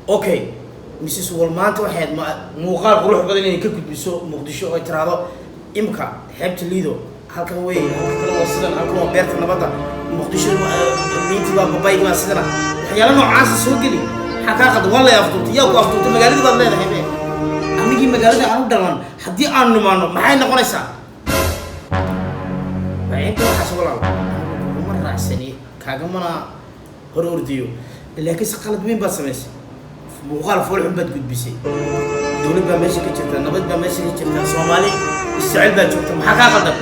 Okay, Mrs Wall maanta waxay ahayd muuqaal qurux badan inay ka gudbiso Muqdisho oo ay tiraahdo imka xeebta Liido halkan wey, halka kale waa sidan, halkan waa beerta nabadda Muqdisho, liintii baa, babaygi baa sidana, waxyaala noocaasa soo geli. Maxaa kaa qaldan? Waa lay afduubtay. Yaa ku afduubtay? Magaaladii baad leedahay be. Anigii magaalada aan u dhalan haddii aan nimaano, maxay noqonaysaa? Inta waxaas, walaal, anigu kuguma raacsani, kaagamana hor ordiyo, laakiinse qalad weyn baad samaysay. Muuqaal foolxun baad gudbisay. Dowlad baa meesha ka jirta, nabad baa meesha ka jirta, Soomaali isjecel baa joogta. Maxaa kaa qaldan?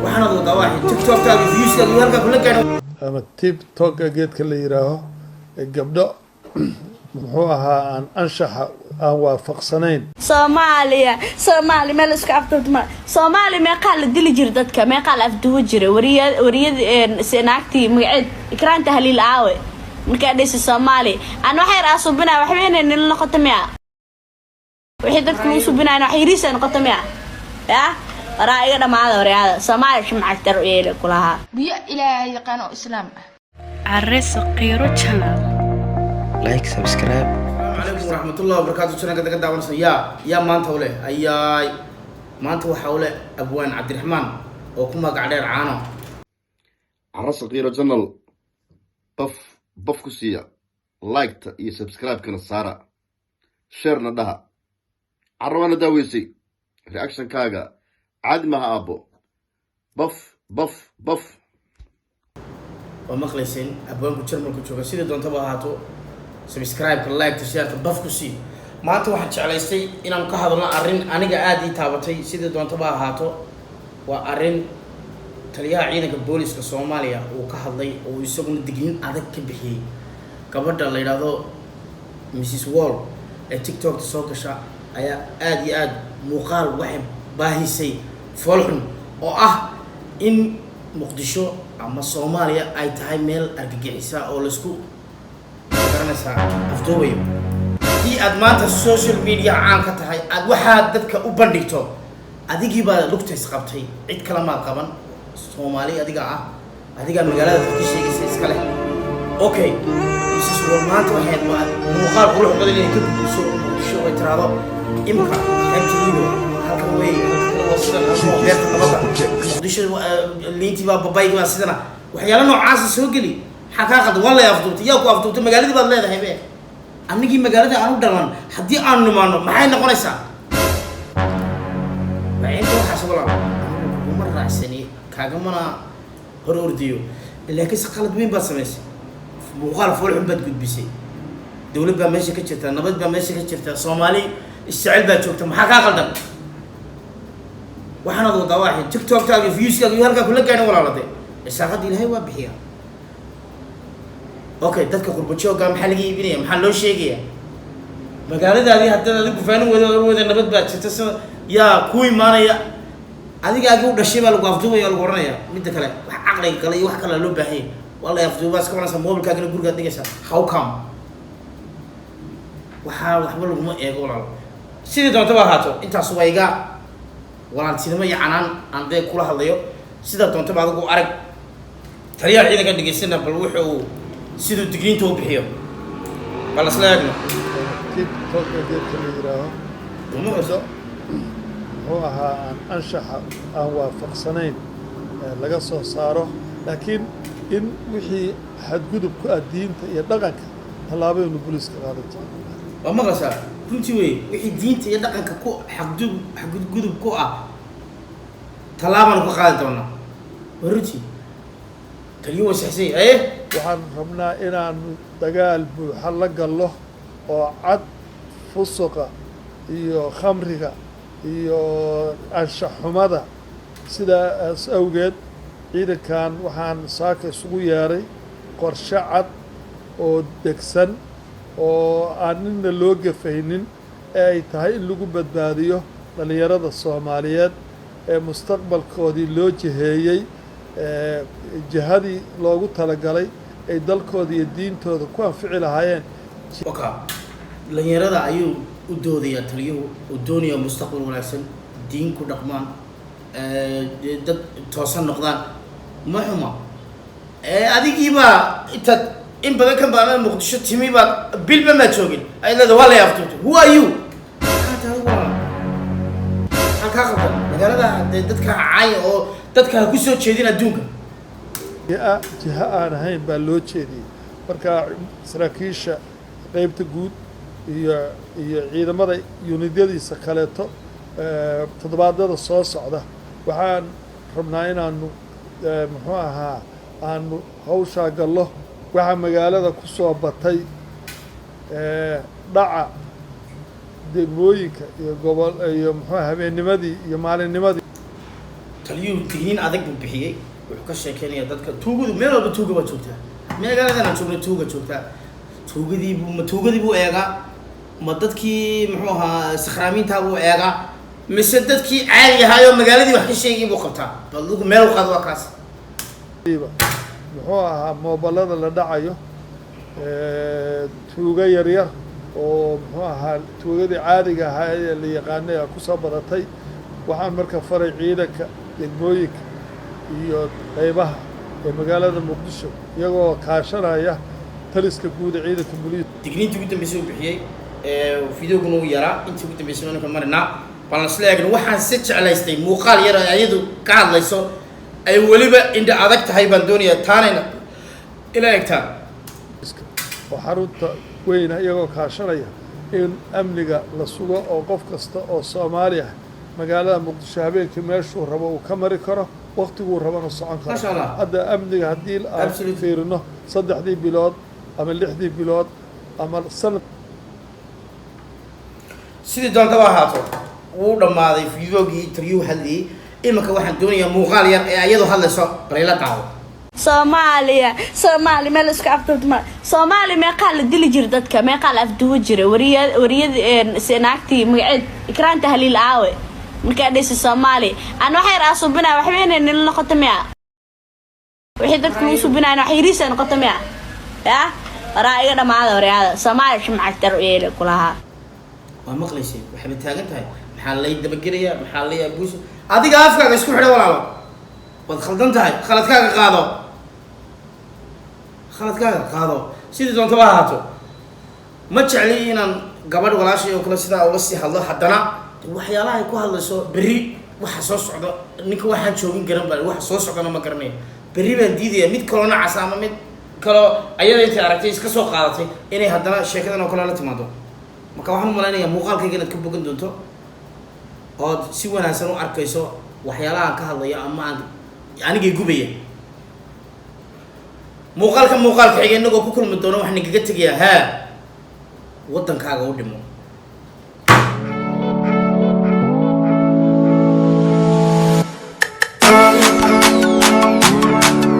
Waxaanaad wadaa waaxid TikToktaaga viewskaaga iyo halkaa kula gaadho. Ama TikToka geedka la yidhaaho ee gabdho muxuu ahaa aan anshaxa aan waafaqsanayn. Soomaaliya, Soomaali meel isku afduubta ma. Soomaaliya meeqaa la dili jira dadka? Meeqaa la afduuba jiray? Wariya, wariyada naagtii magaceed Ikraanta Haliil aawe? Markaa dhaysa Soomaali aan wax yar aa subinaya, waxba inay nila noqoto miya? Wixii dadka lagu subinaya wax yariisa noqoto miya? Ya waraa iga dhamaada waryaada Soomaaliya shumcagtar u yeeli kulahaa. Biyo Ilaahay yaqaan oo Islaam ah. Care Saqiiro Channel. Like, subscribe. Calaykum waraxmatullahi wabarakaatu. Channelka daga daawanaysa yaa maanta ule ayaay, maanta waxaa ule abwaan Cabdiraxmaan oo ku magac dheer Caano. Caro Saqiiro Channel baf baf ku siiya, like-ta iyo subscribe-kana saara, share-na dhaha. Caro waana daaweysay, reactionkaaga caadi maha, aabbo. Baf baf baf. Waa maqlayseen, abwaanku Jarmalka jooga. Sidii doontaba ahaato, subscribe-ka, like-ta, share-ta baf ku sii. Maanta waxaan jeclaystay inaan ka hadalno arrin aniga aada ii taabatay. Sidii doontaba ahaato, waa arrin taliyaha ciidanka booliska Soomaaliya uu ka hadlay oo isaguna digniin adag ka bixiyey gabadha la yidhaahdo Mrs Wall ee TikTokta soo gasha. Ayaa aada iyo aada muuqaal waxay baahisay foolxun oo ah in Muqdisho ama Soomaaliya ay tahay meel argagixisa oo laisku garanaysaa afduubayo. Haddii aad maanta social media caan ka tahay, aad waxaad dadka u bandhigto, adigii baa lugta isqabtay, cid kale maad qaban. Soomaali adiga ah, adigaa magaalada ka sheegaysa iska leh. Okay, Mrs Wall maanta waxay muuqaal qurux badan inay ka gudbiso Muqdisho oo ay tiraahdo imka xeebta Liido halkan wey, halka kale waa sidan, halkan waa beerta nabadda Muqdisho, liintii baa, babaygi baa sidana, waxyaala noocaasa soo geli. Maxaa kaa qaldan? Waa lay afduubtay. Yaa ku afduubtay? Magaaladii baad leedahay be. Anigii magaalada aan u dhalan haddii aan nimaano, maxay noqonaysaa? Inta waxaas, walaal, anigu kuguma raacsani, kaagamana hor ordiyo, laakiinse qalad weyn baad samaysay. Muuqaal foolxun baad gudbisay. Dowlad baa meesha ka jirta, nabad baa meesha ka jirta, Soomaali isjecel baa joogta. Maxaa kaa qaldan? Waxaanaad wadaa waaxid TikToktaaga viewskaaga iyo halkaa kula gaadhin. Walaalade, irsaaqadda Ilaahay waa bixiya. Okay, dadka qurba joogga maxaa laga iibinaya? Maxaa loo sheegaya? Magaaladaadii haddaad adigu faanin wada wada nabad baa jirta, sida yaa ku imaanaya? Adigaagii u dhashay baa lagu afduubaya, lagu oranaya. Midda kale, wax caqliga kale iyo wax kale loo baahanya. Waa la afduubaa, iska oranaysa, mobilkaagana gurigaad dhigaysaa. How come? Waxaa waxba laguma eego, walaal. Sidii doontaba ahaato, intaas waa iga walaaltinimo iyo canaan aan dee kula hadlayo. Sidaa doontaba adigu arag. Taliyaha ciidanka dhegeysana, bal wuxuu siduu digniinta u bixiyo bal isla eegno. TikToka geedka la yidhaaho Uma gabdho muxuu ahaa aan anshaxa aan waafaqsanayn laga soo saaro, laakiin in wixii xadgudub ku ah diinta iyo dhaqanka tallaabaynu booliiska qaadan doonaa. Waa maqlaysaa, runtii wey. Wixii diinta iyo dhaqanka ku xadgudub ku ah tallaabaanu ka qaadi doonaa. Waa runtii, taliyo waa saxsay aye. Waxaan rabnaa inaanu dagaal buuxa la gallo oo cad fusuqa iyo khamriga iyo anshax xumada. Sidaas awgeed ciidankan waxaan saaka isugu yeeray qorshe cad oo degsan oo aan nina loo gafaynin ee ay tahay in lagu badbaadiyo dhallinyarada Soomaaliyeed ee mustaqbalkoodii loo jiheeyey jihadii loogu talagalay ay dalkooda iyo diintooda ku anfici lahaayeen. Waka dhalinyarada ayuu u doodayaa taliyuhu, uu doonayaa mustaqbal wanaagsan, diin ku dhaqmaan, dad toosan noqdaan. Ma xuma. Adigiibaa intaad In badan kan baana Muqdisho timi baad, bilba maad joogin, ay leedahay waa lay afduubtay. Who are you? Maxaa tahay walaal? Maxaa kaa qaldan magaalada? Dee dadka ha caaya oo dadka ha ku soo jeedin adduunka. Jiha aan ahayn baa loo jeediyey. Marka saraakiisha qeybta guud iyo ciidamada yunidyadiisa kaleeto, toddobaadada soo socda waxaan rabnaa inaanu muxuu ahaa, aanu hawshaa gallo. Waxaa magaalada ku soo batay dhaca degmooyinka iyo gobol iyo muxuu habeennimadii iyo maalinnimadii. Taliyuhu digniin adag buu bixiyey. Wuxuu ka sheekeynayaa dadka tuugadu. Meel walba tuuga waa joogtaa. Magaaladan aan joogna tuuga joogtaa. Tuugadii buu, ma tuugadii buu eegaa, ma dadkii muxuu ahaa sakhraamiintaa buu eegaa, mise dadkii caadi ahaayoo magaaladii wax ka sheegay buu qabtaa? Bal adigu meel u qaad, waa kaas. Muxuu ahaa, moobalada la dhacayo, tuugo yaryar oo muxuu ahaa, tuugadii caadiga ahaa ee la yaqaanay aa kusoo badatay. Waxaan marka faray ciidanka degmooyinka iyo qeybaha ee magaalada Muqdisho, iyagoo kaashanaya taliska guud ee ciidanka booliiska. Digniintii ugu dambeysay uu bixiyey, videoguna uu yaraa. Intii ugu dambeysay ninka marinaa baan isla eegna. Waxaan si jeclaystay muuqaal yar ay ayadu ka hadlayso, ay weliba indha adag tahay, baan doonayaa taanayna ila egtaan. Oo xarunta weyna, iyagoo kaashanaya in amniga la sugo oo qof kasta oo Soomaali ah magaalada Muqdisho habeenkii meeshuu rabo uu ka mari karo, waktiguu rabana socon karo. Masha Allah. Hadda amniga haddii aan fiirino 3dii bilood ama 6dii bilood ama sanad Sidii doontaba ahaato, wuu dhammaaday videogii taliyuhu hadlayay. Iminka waxaan doonayaa muuqaal yar ee ayadu hadlayso, bal ila daawo. Soomaaliya, Soomaali meel isku afduubta ma. Soomaali meeqaa la dili jira dadka? Meeqaa la afduuba jiray? Wariya, wariyada naagtii magaceed Ikraanta Haliil aawe markaa dhaysa Soomaali aan wax yar aa subinaya, waxba inay nila noqoto miya? Wixii dadka lagu subinayan wax yariisa noqoto miya? Ya waraa iga dhamaada waryaada Soomaali shumcagtar u yeeli kulahaa. Waa maqlaysay, waxayba taagan tahay maxaa lay dabagelayaa, maxaa lay abuusa. Adiga afkaaga isku xidha walaalo, waad khaldan tahay. Khaladkaaga qaado, khaladkaaga qaado. Sidii doontaba ha ahaato, ma jecli inaan gabadh walaashay oo kale sidaa uga sii hadlo. Haddana waxyaalaha ay ku hadlayso berri waxa soo socda, ninka waxaan joogin garan baa, waxa soo socdana ma garanayo. Berri baan diidaya mid kaloo nacas ama mid kaloo ayada intay aragtay iska soo qaadatay inay haddana sheekadan oo kale la timaado. Marka waxaan u malaynayaa muuqaalkayga inaad ka bogan doonto ood si wanaagsan u arkayso waxyaalaha aan ka hadlayo ama aan anigay gubaya. Muuqaalka muuqaalka xiga inagoo ku kulmi doono, waxaan igaga tegayaa haa, waddankaaga u dhimo.